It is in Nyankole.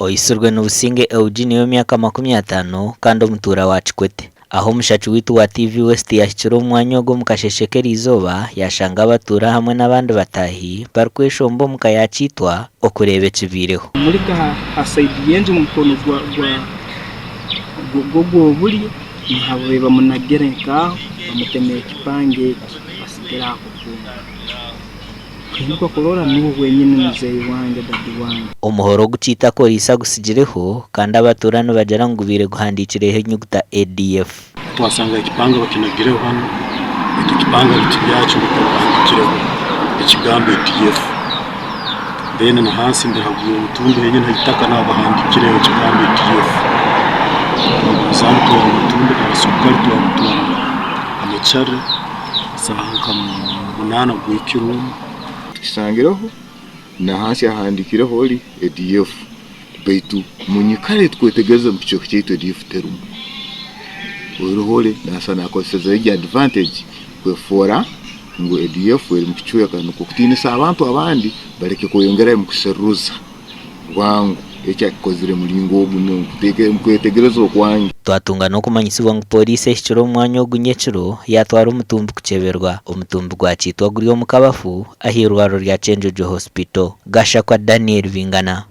Oitsirwe ni Businge Eugene w'emyaka 50 kandi omutuura wa Kikwete. Ahu omushaki waitu wa TV West yahikire omu mwanya ogu omu kasheeshe k'eriizooba yashanga abatuura hamwe n'abandi bataahi barikweshomba omu ka ya Kiitwa okureeba ekibaireho. Murika ha sayidi y'enju omu mukono gw'ogw'oburyo niho babaire bamunagire nk'aho bamutemire ekipanga eki basigire aho kwonka. Kuhinduka kurora niwe wenyini muzeeyi wange, dadi wange. Omuhoro ogu Kiita akoriise agutsigireho kandi abatuura nibagira ngu gubaire guhandiikireho enyuguta ADF. Twasanga ekipanga bakinagireho hanu baitu ekipanga tibyakyo baitu bahandikireho ekigambo ADF then na hansi mbere hagwire omutumbi henyini ha itaka naho bahandikireho ekigambo ADF. Twagumizamu twatwara omutumbi n'abaserukare twagutwara ha mochari. Saaha nka munaana gw'ekiro. Tukisangireho na hansi hahandikireho ori ADF baitu munyikara etukwetegereza omu kicweka kyaitu ADF terimu. Oriho ori nasa nakozesa egi advantage kwefoora ngu ADF eri mukicweka nukwo kutiinisa abantu abandi baleke kweyongerayo mukuseruruza. Bwangu eki akikozire muringo ogu nkwetegereza okwange. Twatunga n'okumanyisibwa ngu Pooriisi ehikire omu mwanya ogu nyekiro yaatwara omutumbi kukyeberwa. Omutumbi gwakiitwa guri omu kabafu ah'eirwariro rya Kyenjojo Hospital. Gashakwa Daniel Bingana.